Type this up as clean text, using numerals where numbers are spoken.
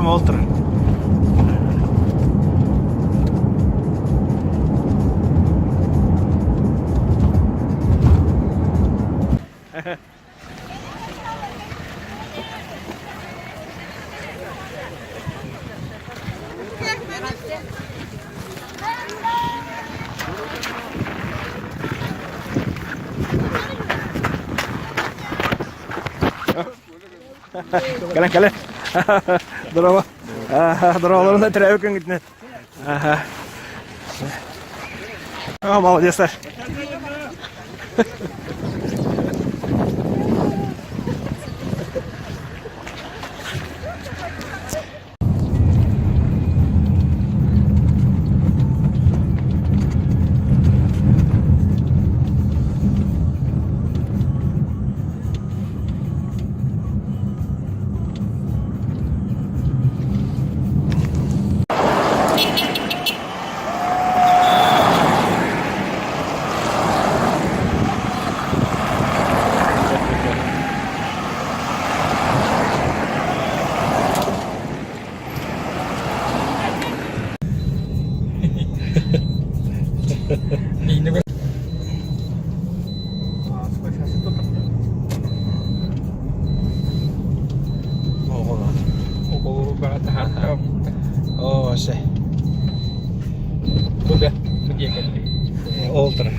Массыынам ол турар. Кэлэн кэлэн. Здорово. Здороваларына төрөөбүт күҥҥүтүнэн. О, молодец. Оо, се. Бу да, бу диэки. Ол турар.